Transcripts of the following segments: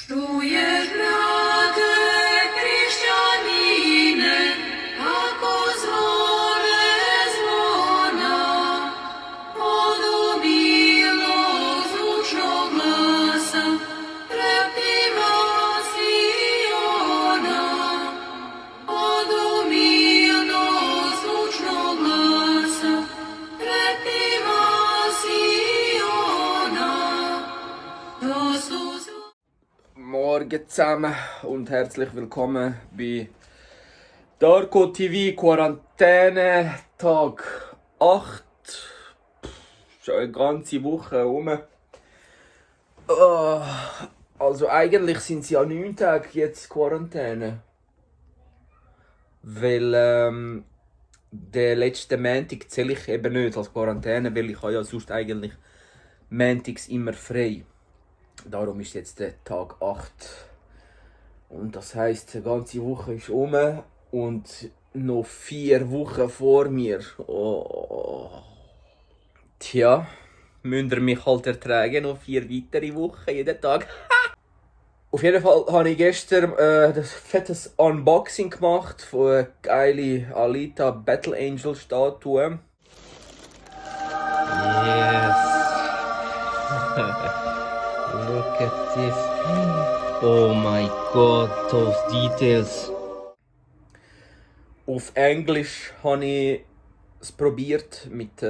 Czujesz, bracie chrześcijanine, ako dzwonę dzwona, podobilo zvučno glasa, treptiva Siona. Podobilo zvučno glasa, treptiva Siona. To su Morgen zusammen und herzlich willkommen bei Darko TV Quarantäne Tag 8. Schon eine ganze Woche rum. Also eigentlich sind es ja 9 Tage jetzt Quarantäne. Weil den letzten Montag zähle ich eben nicht als Quarantäne, weil ich habe ja sonst eigentlich montags immer frei. Darum ist jetzt der Tag 8. Und das heisst, die ganze Woche ist um und noch 4 Wochen vor mir. Oh. Tja, müsst ihr mich halt ertragen, noch 4 weitere Wochen jeden Tag. Auf jeden Fall habe ich gestern das fettes Unboxing gemacht von einer geilen Alita Battle Angel Statue. Yes. Look at this. Oh my god, those details. Auf Englisch habe ich es probiert mit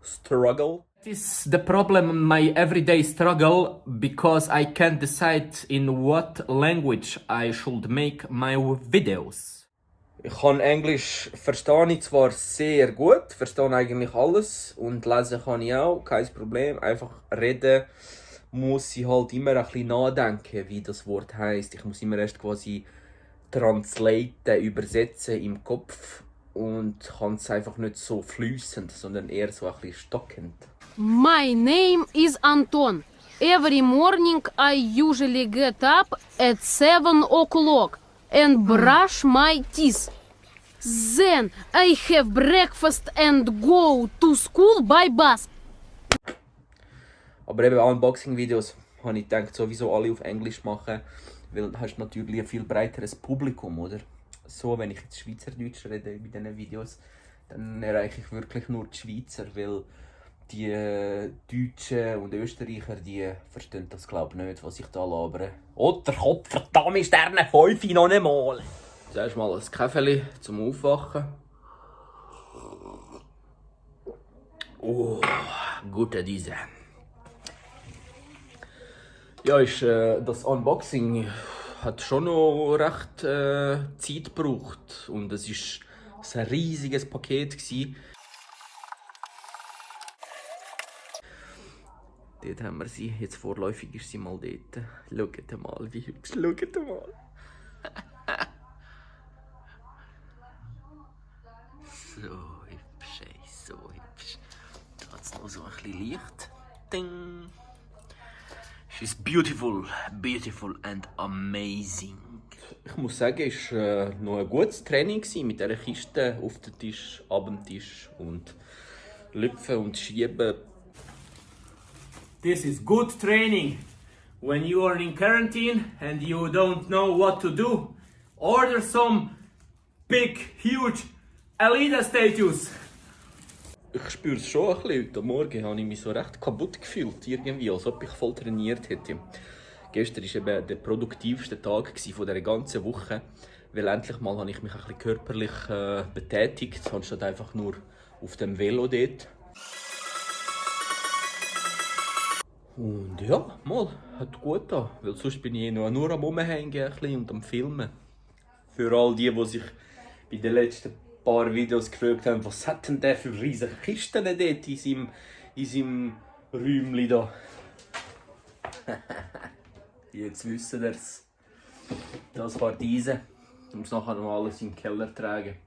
Struggle. This is the problem, my everyday struggle, because I can't decide in what language I should make my videos. Ich kann Englisch verstehe ich zwar sehr gut, verstehe eigentlich alles und lesen kann ich auch, kein Problem. Einfach reden muss ich halt immer ein bisschen nachdenken, wie das Wort heisst. Ich muss immer erst quasi translaten, übersetzen im Kopf und kann es einfach nicht so fließend, sondern eher so ein bisschen stockend. My name is Anton. Every morning I usually get up at 7 o'clock and brush my teeth. Then I have breakfast and go to school by bus. Aber eben Unboxing-Videos habe ich gedacht, sowieso alle auf Englisch machen, weil du hast natürlich ein viel breiteres Publikum, oder? So, wenn ich jetzt Schweizerdeutsch rede bei diesen Videos, dann erreiche ich wirklich nur die Schweizer, weil die Deutschen und Österreicher, die verstehen das glaube ich nicht, was ich da labere. Oder Kopf, verdammt, Sterne 5 noch nicht mal. Zuerst mal ein Kaffee zum Aufwachen. Oh, gute diese. Ja, das Unboxing hat schon noch recht Zeit gebraucht und es war ein riesiges Paket gewesen. Dort haben wir sie, jetzt vorläufig ist sie mal dort. Schaut mal, wie hübsch, schaut mal. So hübsch, ey, so hübsch. Da hat es noch so ein bisschen Licht. Ding. She's beautiful, beautiful and amazing. Ich muss sagen, es war noch ein gutes Training mit dieser Kiste auf dem Tisch, ab dem Tisch und Lüpfen und Schieben. This is good training. When you are in quarantine and you don't know what to do, order some big, huge Alita statues. Ich spüre es schon ein bisschen. Heute Morgen habe ich mich so recht kaputt gefühlt, irgendwie, als ob ich voll trainiert hätte. Gestern war eben der produktivste Tag von dieser ganzen Woche, weil endlich mal habe ich mich ein bisschen körperlich betätigt, anstatt einfach nur auf dem Velo dort. Und ja, mal, hat gut getan, weil sonst bin ich nur am Rumhängen und am Filmen. Für all die sich bei den letzten paar Videos gefragt haben, was hat denn der für riesige Kisten dort in seinem Räumchen da. Jetzt wissen wir es. Das war diese. Ich muss nachher noch alles in den Keller tragen.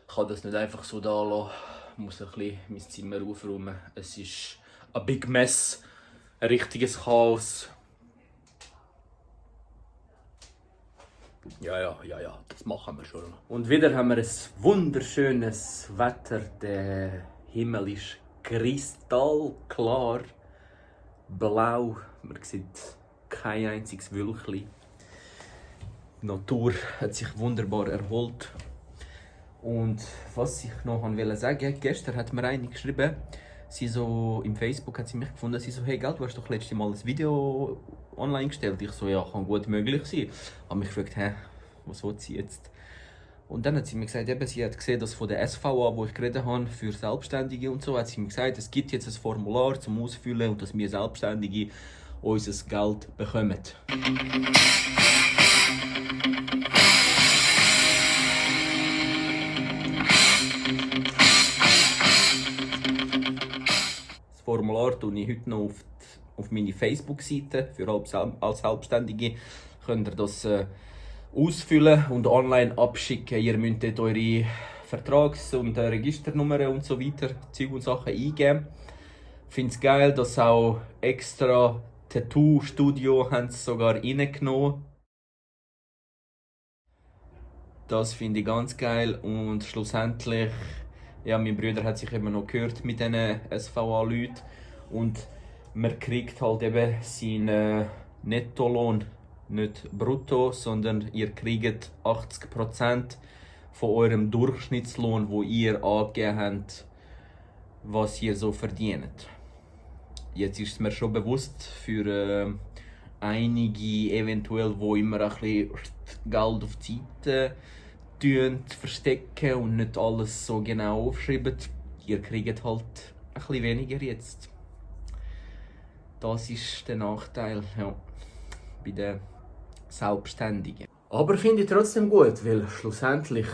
Ich kann das nicht einfach so da lassen. Ich muss ein bisschen mein Zimmer aufräumen. Es ist ein big mess. Ein richtiges Chaos. Ja, das machen wir schon. Und wieder haben wir ein wunderschönes Wetter. Der Himmel ist kristallklar blau. Man sieht kein einziges Wölkchen. Die Natur hat sich wunderbar erholt. Und was ich noch wollte sagen, gestern hat mir eine geschrieben, sie so im Facebook hat sie mich gefunden, sie so, hey Gell, du hast doch letztes Mal ein Video online gestellt. Ich so, ja, kann gut möglich sein. Habe mich gefragt, hä, was will sie jetzt? Und dann hat sie mir gesagt, eben, sie hat gesehen, dass von der SVA, wo ich geredet habe, für Selbstständige und so, hat sie mir gesagt, es gibt jetzt ein Formular zum Ausfüllen und dass wir Selbstständige unser Geld bekommen. Das Formular tue ich heute noch auf meine Facebook-Seite für als Selbstständige. Könnt ihr das ausfüllen und online abschicken. Ihr müsst dort eure Vertrags- und Registernummern und so weiter, Zeug und Sachen eingeben. Ich finde es geil, dass auch extra Tattoo-Studio haben sie sogar reingenommen. Das finde ich ganz geil und schlussendlich, ja, mein Bruder hat sich eben noch gehört mit diesen SVA-Leuten und man kriegt halt eben seinen Nettolohn, nicht brutto, sondern ihr kriegt 80% von eurem Durchschnittslohn, wo ihr angegeben habt, was ihr so verdient. Jetzt ist es mir schon bewusst für einige eventuell, wo immer ein bisschen Geld auf die Seite verstecken und nicht alles so genau aufschreiben. Ihr kriegt halt ein bisschen weniger jetzt. Das ist der Nachteil, ja, bei den Selbstständigen. Aber finde ich trotzdem gut, weil schlussendlich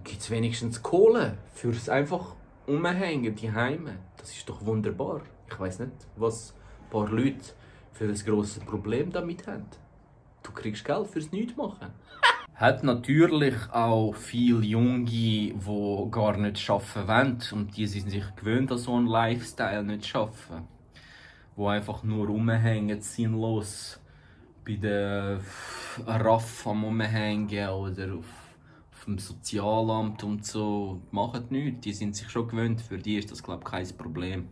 gibt es wenigstens Kohle fürs einfach Umhängen, die Heime. Das ist doch wunderbar. Ich weiß nicht, was ein paar Leute für ein grosses Problem damit haben. Du kriegst Geld fürs Nichtmachen. Hat natürlich auch viele Junge, die gar nicht arbeiten wollen und die sind sich gewöhnt an so einen Lifestyle nicht arbeiten. Die einfach nur rumhängen, sinnlos bei der RAF am Umhängen oder auf dem Sozialamt und so. Machen nichts, die sind sich schon gewöhnt. Für die ist das, glaube ich, kein Problem.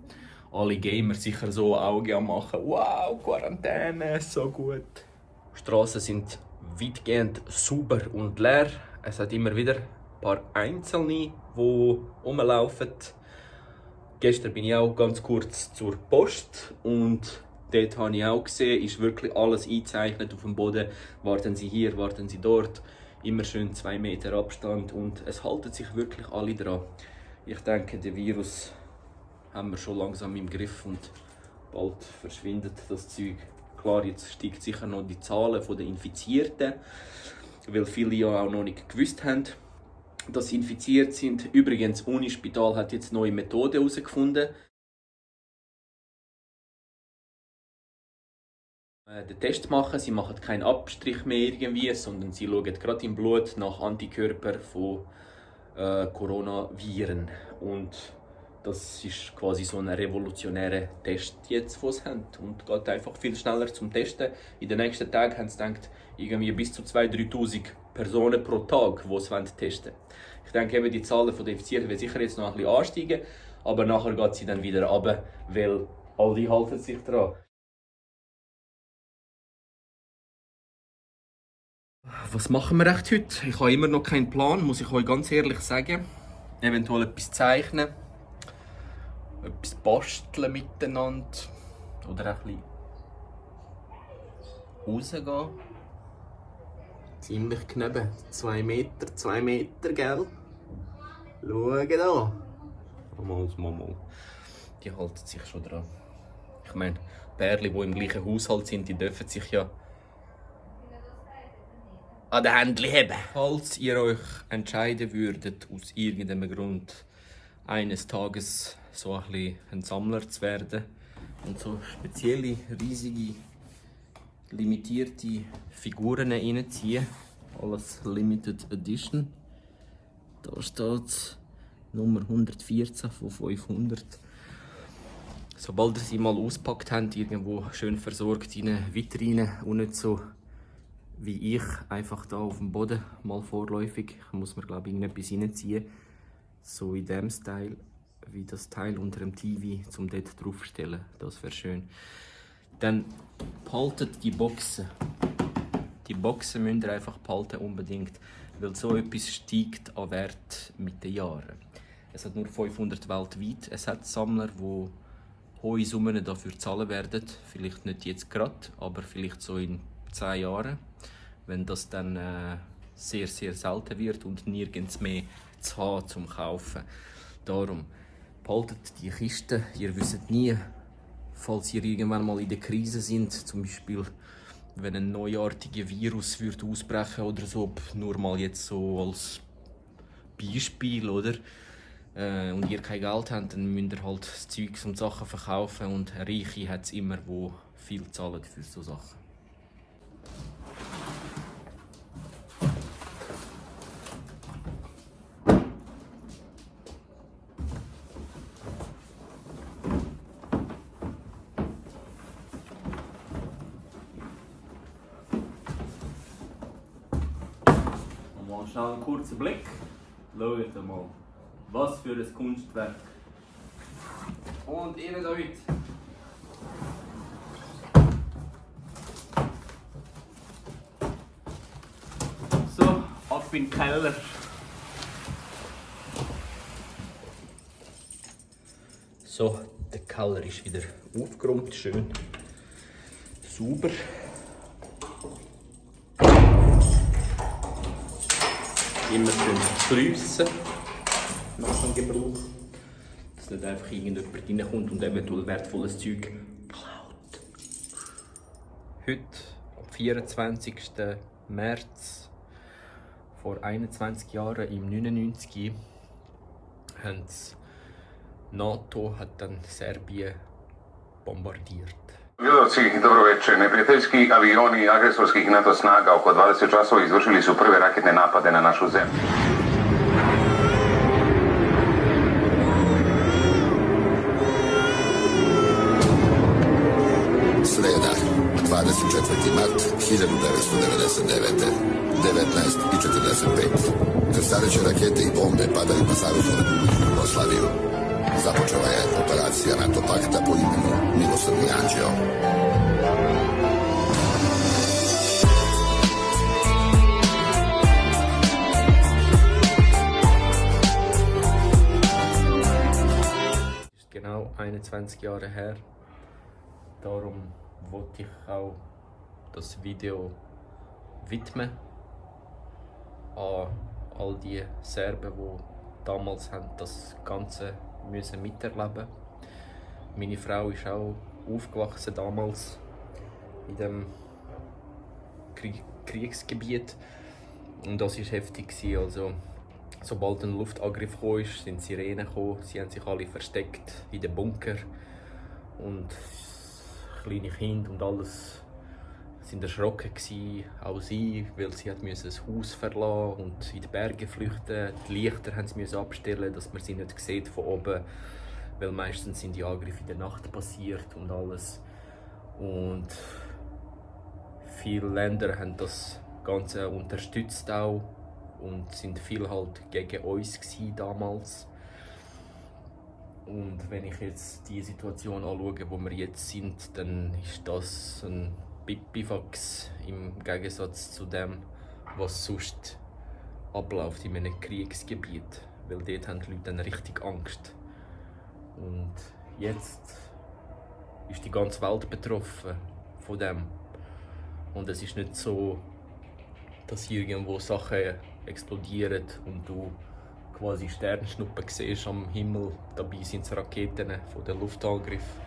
Alle Gamer sicher so Augen am machen. Wow, Quarantäne, so gut. Die Straßen sind weitgehend sauber und leer. Es hat immer wieder ein paar Einzelne, die rumlaufen. Gestern bin ich auch ganz kurz zur Post und dort habe ich auch gesehen, ist wirklich alles eingezeichnet auf dem Boden. Warten Sie hier, warten Sie dort. Immer schön 2 Meter Abstand und es halten sich wirklich alle dran. Ich denke, der Virus haben wir schon langsam im Griff und bald verschwindet das Zeug. Klar, jetzt steigt sicher noch die Zahlen der Infizierten, weil viele ja auch noch nicht gewusst haben, dass sie infiziert sind. Übrigens, das Unispital hat jetzt neue Methoden herausgefunden. Den Test machen. Sie machen keinen Abstrich mehr irgendwie, sondern sie schauen gerade im Blut nach Antikörpern von Coronaviren. Und das ist quasi so ein revolutionärer Test jetzt, den sie haben. Und geht einfach viel schneller zum Testen. In den nächsten Tagen haben sie gedacht, irgendwie bis zu 2.000 – 3.000 Personen pro Tag, die sie testen wollen. Ich denke, eben die Zahlen der Infizierten werden sicher jetzt noch ein bisschen ansteigen, aber nachher geht sie dann wieder runter, weil alle halten sich dran. Was machen wir echt heute? Ich habe immer noch keinen Plan, muss ich euch ganz ehrlich sagen. Eventuell etwas zeichnen, etwas basteln miteinander oder ein bisschen rausgehen. Ziemlich knapp, 2 Meter, gell? Schau da! Mal. Die halten sich schon dran. Ich meine, Pärchen, die im gleichen Haushalt sind, die dürfen sich ja an den Händchen heben. Falls ihr euch entscheiden würdet, aus irgendeinem Grund eines Tages so ein bisschen ein Sammler zu werden und so spezielle, riesige, limitierte Figuren reinziehen, alles Limited Edition. Da steht Nummer 114 von 500. Sobald ihr sie mal auspackt habt, irgendwo schön versorgt in eine Vitrine und nicht so wie ich, einfach da auf dem Boden, mal vorläufig. Ich muss mir, glaube ich, irgendetwas reinziehen. So in dem Style, wie das Teil unter dem TV, zum dort draufstellen. Das wäre schön. Dann behaltet die Boxen. Die Boxen müsst ihr einfach behalten, unbedingt, weil so etwas steigt an Wert mit den Jahren. Es hat nur 500 weltweit. Es hat Sammler, die hohe Summen dafür zahlen werden. Vielleicht nicht jetzt gerade, aber vielleicht so in 10 Jahren, wenn das dann sehr, sehr selten wird und nirgends mehr zu haben zum Kaufen. Darum behaltet die Kiste. Ihr wisst nie, falls ihr irgendwann mal in der Krise sind, zum Beispiel wenn ein neuartiger Virus wird ausbrechen oder so, nur mal jetzt so als Beispiel, oder? Und ihr kein Geld habt, dann müsst ihr halt das Zeugs und Sachen verkaufen und Reiche hat es immer, die viel zahlen für so Sachen. Mal schnell einen kurzen Blick. Schaut mal, was für ein Kunstwerk. Und ihr da heute. So, ab in den Keller. So, der Keller ist wieder aufgeräumt, schön sauber. Immer schön schliessen nach dem Gebrauch, dass nicht einfach irgendjemand reinkommt und eventuell wertvolles Zeug klaut. Heute, am 24. März, vor 21 Jahren, im 99, haben NATO hat dann Serbien bombardiert. Gledalci, dobro večer. Neprijateljski avioni agresorskih NATO snaga oko 20 časova izvršili su prve raketne napade na našu zemlju. Sreda, 24. mart 1999, 19:45. Krstareće rakete i bombe padaju na Saveznu Republiku Jugoslaviju. Započela je operacija NATO pakta po imenu Milosrdni anđeo. Ist genau 21 Jahre her. Darum wollte ich auch das Video widmen an all die Serben, die damals haben das Ganze müssen miterleben. Meine Frau ist auch aufgewachsen damals in dem Kriegsgebiet und das ist heftig gewesen. Also sobald ein Luftangriff kam, sind Sirenen gekommen, sie haben sich alle versteckt in den Bunker und kleine Kinder und alles sind erschrocken gewesen, auch sie, weil sie das Haus verlassen und in die Berge flüchten. Die Lichter haben sie abstellen, dass man sie nicht sieht von oben, weil meistens sind die Angriffe in der Nacht passiert und alles. Und viele Länder haben das Ganze unterstützt auch und sind viel halt gegen uns damals. Und wenn ich jetzt die Situation anschaue, wo wir jetzt sind, dann ist das ein Pipifax im Gegensatz zu dem, was sonst abläuft in einem Kriegsgebiet. Weil dort haben die Leute dann richtig Angst. Und jetzt ist die ganze Welt betroffen von dem. Und es ist nicht so, dass irgendwo Sachen explodieren und du quasi Sternschnuppen siehst am Himmel. Dabei sind es Raketen von den Luftangriffen.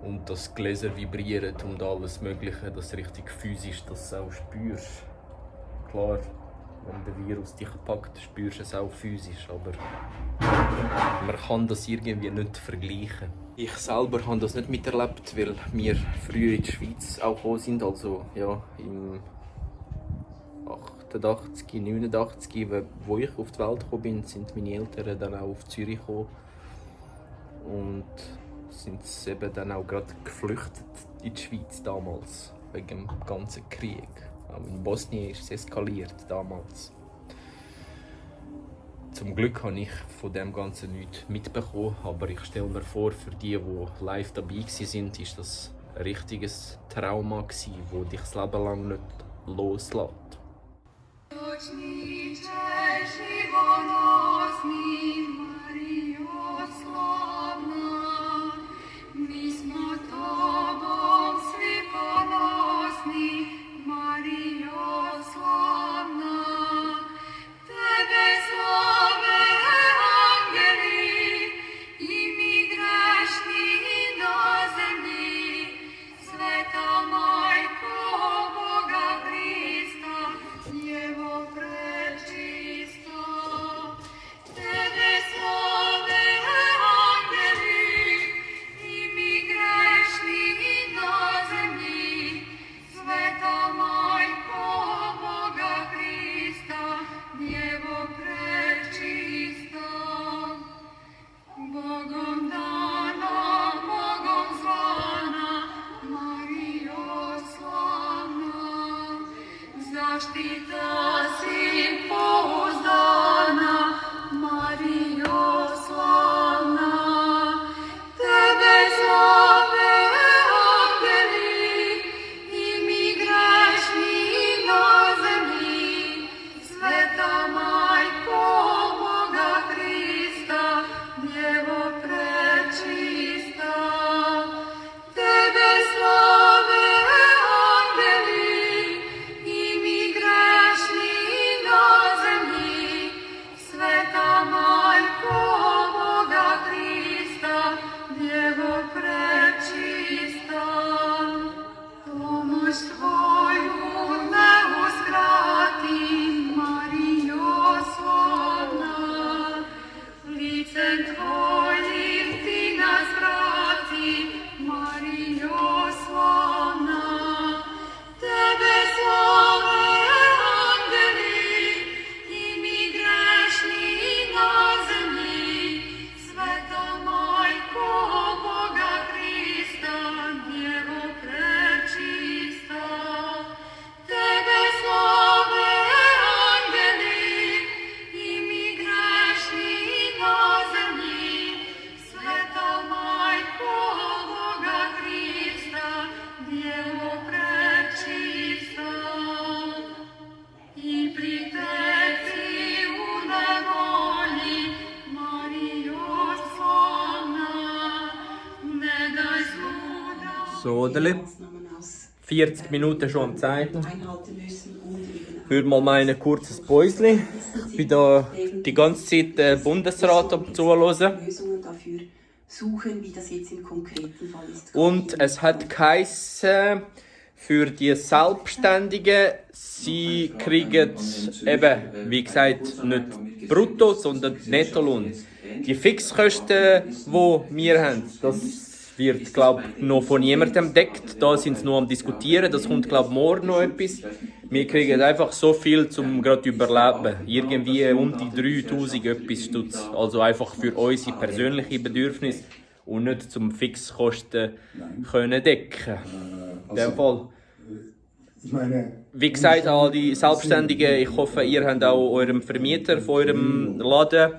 Und das Gläser vibriert und alles Mögliche, das richtig physisch, dass du es auch spürst. Klar, wenn der Virus dich packt, spürst du es auch physisch, aber man kann das irgendwie nicht vergleichen. Ich selber habe das nicht miterlebt, weil wir früher in die Schweiz auch gekommen sind, also ja, im 88, 89, wo ich auf die Welt gekommen bin, sind meine Eltern dann auch auf Zürich gekommen. Und sind eben dann auch gerade geflüchtet in die Schweiz damals, wegen dem ganzen Krieg. Auch in Bosnien ist es eskaliert damals. Zum Glück habe ich von dem Ganzen nichts mitbekommen, aber ich stelle mir vor, für die live dabei waren, ist das ein richtiges Trauma gsi, wo dich das Leben lang nicht loslässt. So, oder? 40 Minuten schon am Zeit. Ich würde mal meinen kurzes Päuschen. Ich bin da die ganze Zeit Bundesrat am Zuhören. Suchen, wie das jetzt im konkreten Fall ist. Und es hat geheißen, für die Selbstständigen, sie kriegen eben, wie gesagt, nicht brutto, sondern Nettolohn. Die Fixkosten, die wir haben, das wird, glaube ich, noch von niemandem deckt. Da sind sie noch am Diskutieren. Das kommt, glaube ich, morgen noch etwas. Wir kriegen einfach so viel, um gerade überleben. Irgendwie um die 3000 etwas Stutz. Also einfach für unsere persönlichen Bedürfnisse und nicht zum Fixkosten können decken. In dem Fall. Wie gesagt, all die Selbstständigen, ich hoffe, ihr habt auch eurem Vermieter von eurem Laden,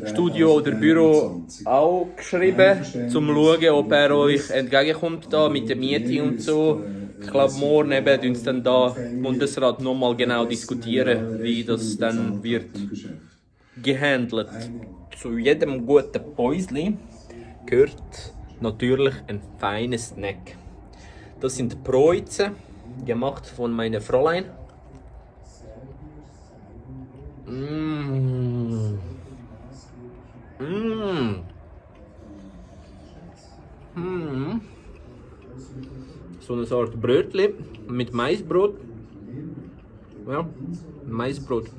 Studio oder Büro auch geschrieben, um zu schauen, ob er euch entgegenkommt da mit der Miete und so. Ich glaube, morgen eben tun sie dann da im Bundesrat nochmal genau diskutieren, wie das dann wird gehandelt. Zu jedem guten Päusli gehört natürlich ein feines Snack. Das sind Bräuze, gemacht von meiner Fräulein. So eine Art Brötli mit Maisbrot. Ja, Maisbrot.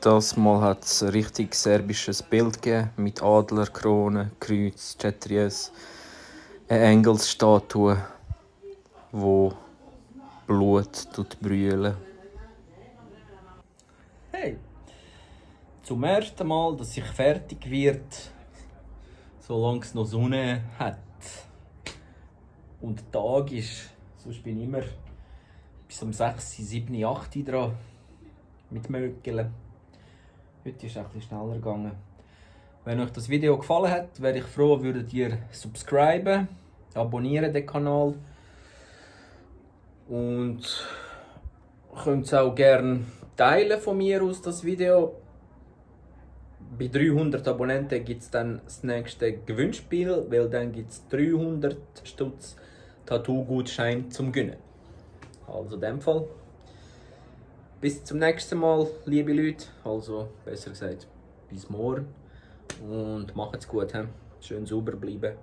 Das Mal hat es ein richtig serbisches Bild gegeben, mit Adler, Krone, Kreuz, Chatriers, eine Engelsstatue, wo Blut brüllen. Hey, zum ersten Mal, dass ich fertig wird, solange es noch Sonne hat. Und der Tag ist, sonst bin ich immer bis um 6, 7, 8 dran mit Mögeln. Heute ist es etwas schneller gegangen. Wenn euch das Video gefallen hat, wäre ich froh, würdet ihr subscriben, abonnieren den Kanal und könnt es auch gerne teilen von mir aus das Video. Bei 300 Abonnenten gibt es dann das nächste Gewinnspiel, weil dann gibt es 300 Stutz Tattoo-Gutschein zum Gewinnen. Also in dem Fall. Bis zum nächsten Mal, liebe Leute. Also besser gesagt, bis morgen. Und macht's gut. Schön sauber bleiben.